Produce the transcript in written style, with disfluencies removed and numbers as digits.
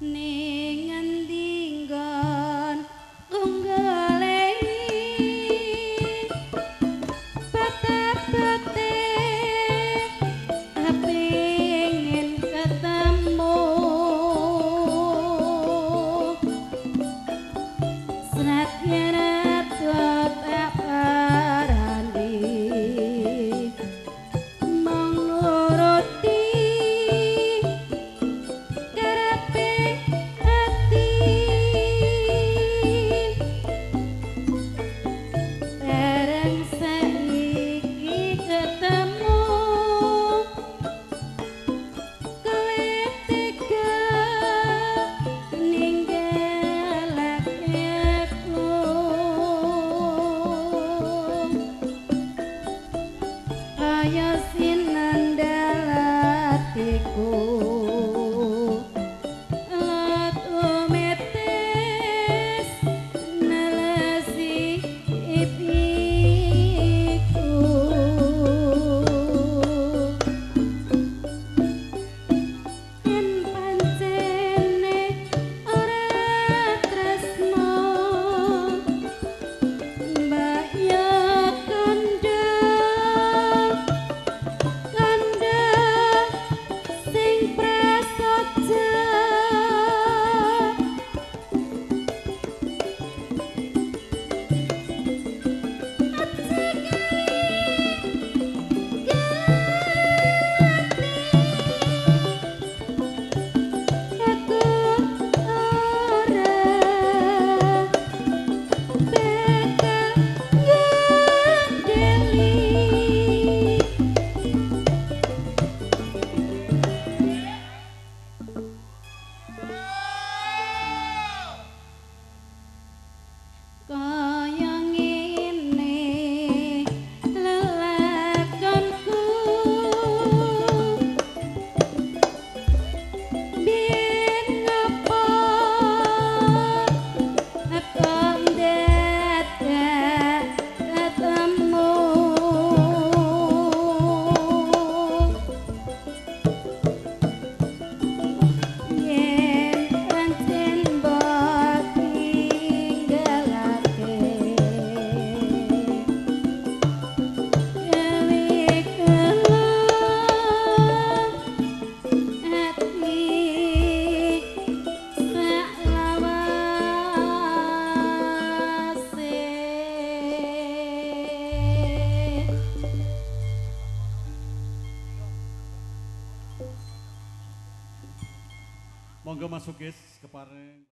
Ning ngendi nggon nggoleki bate-bate pengen ketemu senatnya tak parani mung nuruti karepe ati bareng saiki ketemu kowe tega ninggalake aku kaya sinandal atiku lat umetes nelesi ipiku yen pancene ora tresno mbak yo kandha kandha sing prasaja aja gawe aku ora bakal ngandeli. Kaya ngene lelakonku biyen ngopo aku ndadak ketemu yen pancen mbok tinggalake gawe gelo ati saklawase. Monggo Mas Sukis kepareng.